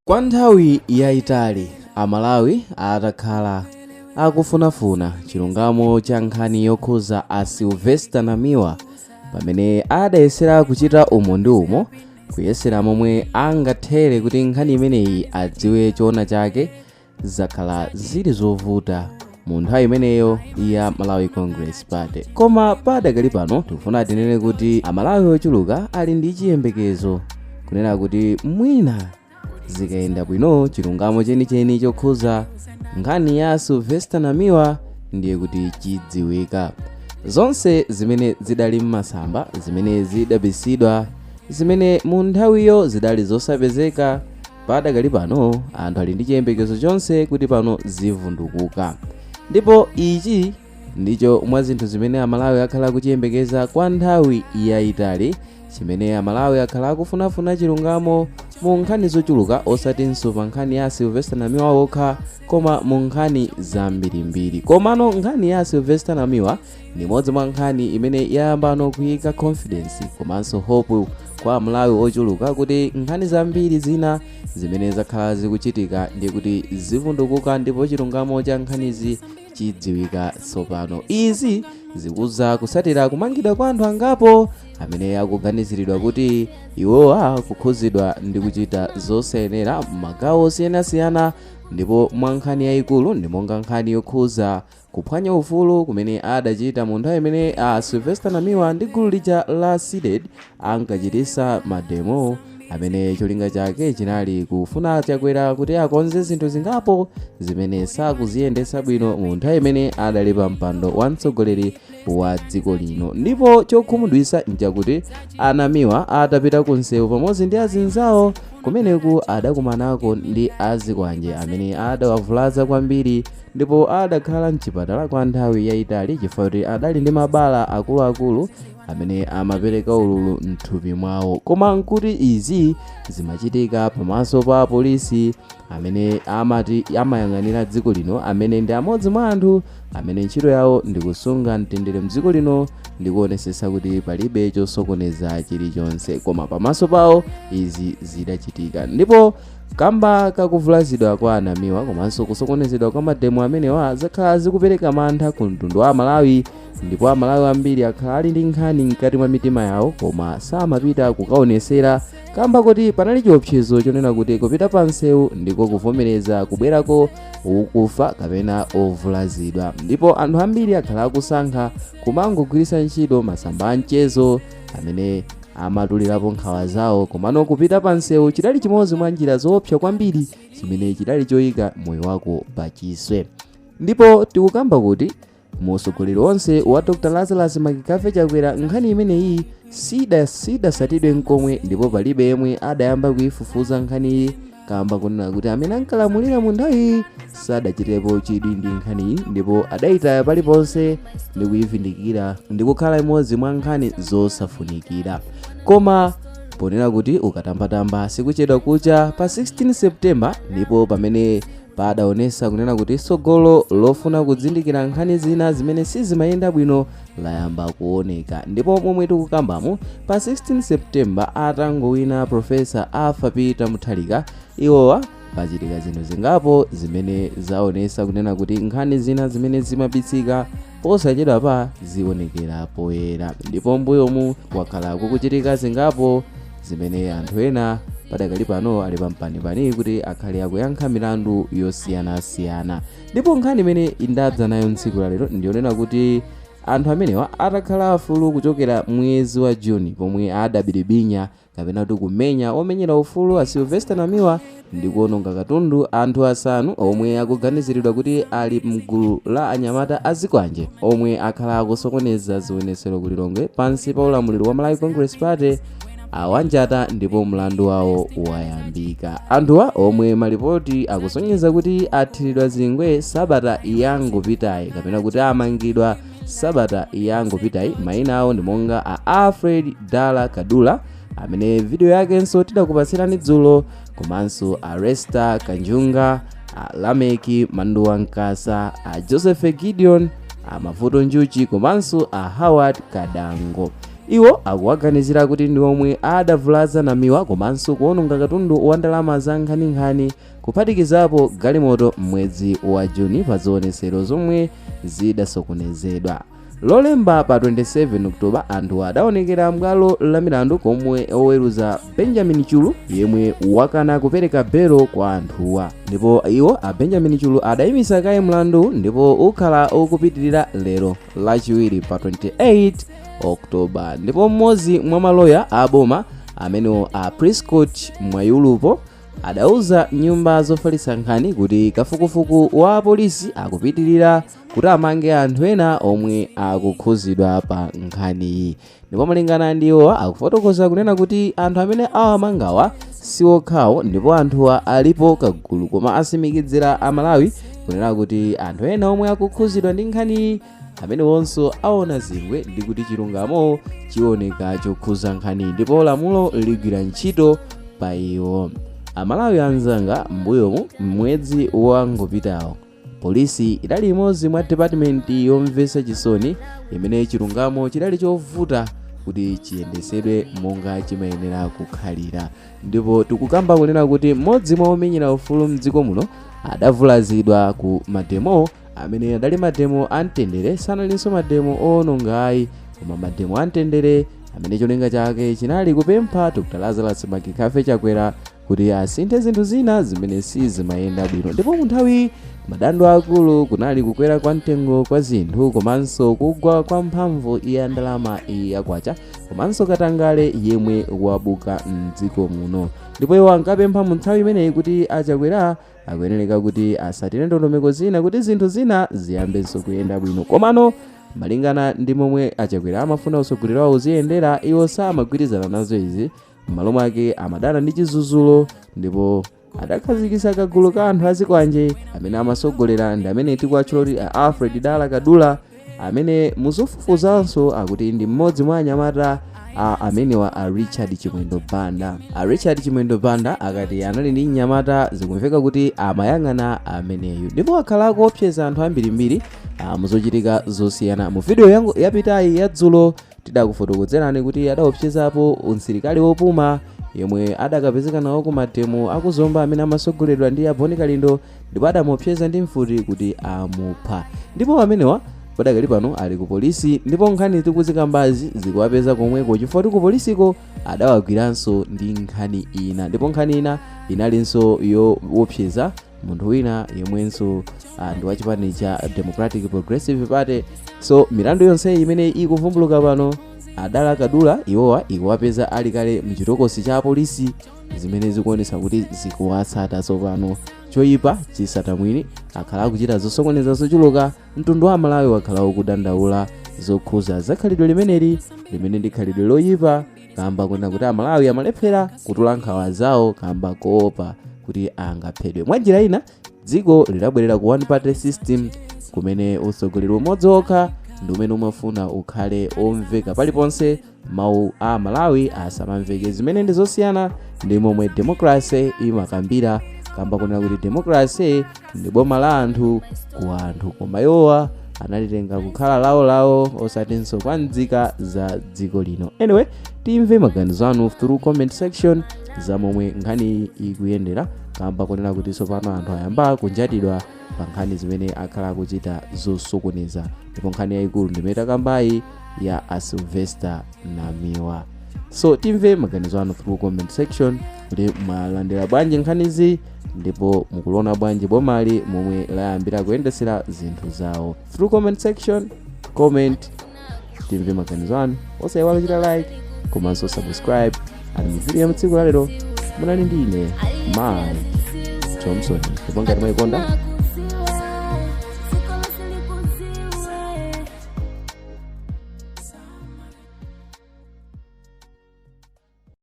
Kwa nthawi yayitali Amalawi atakhala akufunafuna chilungamo cha nkhani yokhuza a Sylvester Namiwa, pamene adayesera kuchita umo ndi umo, kuyesera momwe angathere kuti nkhani imeneyi adziwe choona chake, zakhala zili zovuta mu nthawi imeneyo ya Malawi Congress Party. Koma padakali pano tikufuna tinene kuti Amalawi ochuluka ali ndi chiyembekezo kunena kuti mwina zikayenda bwino, chilungamo chenicheni chokhuza nkhani ya Sylvester Namiwa ndiye kuti chidziwika. Zonse zimene zidali m'masamba, zimene zidabisidwa, zimene mu nthawiyo zidali zosapezeka, padakali pano anthu ali ndi chiyembekezo chonse kuti pano zivundukuka. Ndipo ichi ndicho mwa zinthu zimene Amalawi akhala akuchiyembekeza kwa nthawi yayitali, chimene Amalawi akhala akufunafuna chilungamo mu nkhani zochuluka, osatinso pa nkhani ya Sylvester Namiwa okha, koma mu nkhani zambirimbiri. Komano nkhani ya Sylvester Namiwa ndi imodzi mwa nkhani imene yayambano kuyika confidence komanso hope kwa Amalawi ochuluka kuti nkhani zambiri zina zimene zakhala zikuchitika ndi kuti zivundukuka ndipo chilungamo cha nkhanizi chidziwika tsopano. Izi zikuza kusatira kumangidwa kwa anthu angapo amene akuganiziridwa kuti iwowa kukhuzidwa ndi kuchita zosayenera m'magawo osiyanasiyana, ndipo mwa nkhani yayikulu ndi monga nkhani yokhuza kuphwanya ufulu kumene adachita mu nthawi imene a Sylvester Namiwa ndi gulu lija la CDEDI ankachitisa mademo amene cholinga chake chinali kufuna Chakwera kuti akonze zinthu zingapo zimene sakuziyendetsa bwino mu nthawi imene adali pa mpando wa mtsogoleri wa dziko lino. Ndipo chokhumudwitsa nchakuti Anamiwa atapita ku msewu pamodzi ndi azinzawo kumeneku, adakumanako ndi azikwanje amene adawavulaza kwambiri, ndipo adakhala mchipatala kwa nthawi yayitali chifukwa kuti adali ndi mabala akuluakulu amene amapereka ululu mthupi mwawo. Koma nkuti izi zimachitika pamaso pa apolisi amene amati amayang'anira dziko lino, amene ndi amodzi mwa anthu amene ntchito yawo ndi kusunga mtendere mdziko lino ndi kuonesesa kuti palibe chosokoneza chilichonse. Koma pamaso pawo izi zidachitika. Ndipo kamba kakuvulazidwa kwa Anamiwa komanso kusokonezedwa kwa mademo amenewa, zakhala zikupereka mantha ku mtundu wa Amalawi, ndipo Amalawi ambiri akhala ali ndi nkhani mkati mwa mitima yawo koma samapita kukaonesera kamba kuti panali chiopsezo chonena kuti kupita pa msewu ndiko kuvomereza kubwerako ukufa kapena ovulazidwa. Ndipo anthu ambiri akhala akusankha kumangogwiritsa ntchito masamba a mchezo amene amatulirapo nkhawa zawo, komano kupita pa msewu chidali chimodzi mwa njira zoopsa kwambiri chimene chidali choyika moyo wako pachiswe. Ndipo tikukamba kuti mu utsogoleri wonse wa Dr Lazarus McCarthy Chakwera, nkhani imeneyi sidasatidwe nkomwe, ndipo palibe yemwe adayamba kuyifufuza nkhaniyi, kamba kunena kuti amene ankalamulira mu nthawiyi sadachitepo chidwi ndi nkhaniyi, ndipo adayitaya paliponse ndi kuyivindikira ndi kukhala imodzi mwa nkhani zosafunikira. Koma ponena kuti ukatambatamba sikuchedwa kucha, pa 16 September ndipo pamene padaonesa kunena kuti tsogolo lofuna kudzindikira nkhani zina zimene sizimayenda bwino layamba kuoneka. Ndipo momwe tikukambamo, pa 16 September, atangowina Professor Arthur Peter Mutharika, iwowa pachitika zinthu zingapo zimene zaonesa kunena kuti nkhani zina zimene zimabisika posachedwa pa zionekera poyera. Ndipo mbuyomu kwakhala kukuchitika zingapo zimene anthu ena padakali pano ali pampanipani kuti akhale akuyankha milandu yosiyanasiyana. Ndipo nkhani imene indadza nayo tsiku la lero ndiyonena kuti anthu amenewa atakhala afulu kuchokera mwezi wa Juni, pomwe adabiribinya kapena kuti kumenya omenyera ufulu a Sylvester Namiwa ndi kuononga katundu, anthu asanu omwe akuganiziridwa kuti ali mgulu la anyamata azikwanje omwe akhala akusokoneza zionesero ku Lilongwe pansi pa ulamuliro wa Malawi Congress Party awanjata, ndipo mlandu wawo wayambika. Anthuwa, omwe malipoti akusonyeza kuti athiridwa zingwe sabata yangopitayi kapena kuti amangidwa sabata yangopitayi, mayina awo ndi monga a Alfred Dala Kadula, amene video yakenso tidakupatsirani dzulo, komanso Aresta Kanjunga, A Lameki Manduwa Nkasa, a Joseph Gideon, a Mavuto Njuchi komanso a Howard Kadango. Iwo akuwaganizira kuti ndi omwe adavulaza Namiwa komanso kuononga katundu wa ndalama za nkhaninkhani, kuphatikizapo galimoto, m'mwezi wa Juni pa zionetsero zomwe zidasokonezedwa. Lolemba pa 27 Oktoba, anthu adaonekera m'bwalo la milandu komwe oweruza Benjamin Chulu, yemwe wakana kupereka belo kwa anthuwa. Ndipo iwo a Benjamin Chulu adayimisa kaye mlandu ndipo ukhala ukupitirira lero Lachiwiri pa 28 Oktoba. Ndipo mmodzi mwa maloya a boma amenewo, a Prescott Mwayulupo, adauza nyumba zofalitsa nkhani kuti kafukufuku wa polisi akupitirira kuti amange anthu ena omwe akukhuzidwa pa nkhaniyi. Ndipo malingana ndi iwo, akufotokoza kunena kuti anthu amene awamangawa si okhawo ndipo anthuwa alipo kagulu, koma asimikizira Amalawi kunena kuti anthu ena omwe akukhuzidwa ndi nkhaniyi amene wonso aona zingwe ndi kuti chilungamo chioneka chokhuza nkhani ndipo lamulo ligwira ntchito pa iwo. Amalawi anzanga, m'mbuyomu mwezi wangopitawo, polisi idali imodzi mwa department yomvetsa chisoni imene chilungamo chidali chovuta kuti chiyendesedwe monga chimayenera kukhalira. Ndipo tikukamba kunena kuti mmodzi mwa omenyera ufulu mdziko muno adavulazidwa ku mademo amene adali mademo amtendere, sanalinso mademo owononga ayi, koma mademo amtendere amene cholinga chake chinali kupempha Dr Lazarus McCarthy Chakwera kuti asinthe zinthu zina zimene sizimayenda bwino. Ndipo mu nthawi madando akulu kunali kukwera kwa mtengo kwa zinthu komanso kugwa kwa mphamvu ya ndalama ya kwacha komanso katangale yemwe wabuka mdziko muno. Ndipo iwo ankapempha mu nthawi imeneyi kuti aChakwera akuyenereka kuti asatire ndondomeko zina kuti zinthu zina ziyambenso kuyenda bwino. Komano malingana ndi momwe aChakwera amafuna utsogoleri wawo uziyendera, iwo samagwirizana nazo izi. M'malo mwake amadana ndi chidzudzulo ndipo adakhazikitsa kagulu ka anthu azikwanje amene amasogolera ndi amene tikuwatchula kuti a Alfred Dala Kadula, amene muzofufuzanso akuti ndi mmodzi mwa anyamata a amenewa a Richard Chimwendo Banda. A Richard Chimwendo Banda akati anali ndi mnyamata, zikumveka kuti amayang'ana ameneyu, ndipo akhala akuopseza anthu ambirimbiri muzochitika zosiyana. Mu video yangu yapitayi yadzulo tidakufotokozerani kuti adaopsezapo msilikali wopuma yemwe adakapezeka nawo ku mademo akuzomba amene amasogoledwa ndi a Bon Kalindo, ndipo adamuopseza ndi mfuti kuti amupha. Ndipo amenewa padakali pano ali ku polisi, ndipo nkhani tikuzikambazi zikuwapeza komweko, chifukwa ku polisiko adawagwiranso ndi nkhani ina. Ndipo nkhani ina inalinso yoopseza munthu wina yemwenso ndi wachipani cha Democratic Progressive Party. So milandu yonse imene ikuvumbuluka pano, adala Kadula iwowa ikuwapeza ali kale mchitokosi cha apolisi, zimene zikuonesa kuti zikuwatsata tsopano. Choyipa chisata mwini. Akhala akuchita zosokoneza zochuluka. Mtundu wa Malawi wakhala ukudandaula zokhuza za khalidwe limeneli, limene ndi khalidwe loyipa, kamba kunena kuti Amalawi amalephera kutula nkhawa zawo kamba koopa kuti angaphedwe. Mwa njira ina, dziko lidabwerera ku one party system, kumene utsogoleri umodzi wokha ndi umene umafuna ukhale omveka paliponse, mawu a Malawi asamamveke, zimene ndi zosiyana ndi momwe democracy imakambira, kamba kunena kuti democracy ndi boma la anthu ku anthu, koma iwowa analitenga kukhala lawolawo osatinso kwa nzika za dziko lino. Anyway, timve maganizo anu through comment section za momwe nkhani ikuyendera, kamba kunena kuti tsopano anthu ayamba kunjatidwa pa nkhani zimene akhala akuchita zosokoneza. Ndipo nkhani yayikulu ndimene takambayi ya a Sylvester Namiwa. So timve maganizo anu through comment section kuti mwalandira bwanji nkhanizi ndipo mukuliona bwanji bomali momwe layambira kuyendesera zinthu zawo. Through comment section, comment, timve maganizo anu. Osayiwala kuchita like komanso subscribe. And mu video ya tsiku lalero munali ndi ine Mike Thompson, ndipo ngati mwayikonda,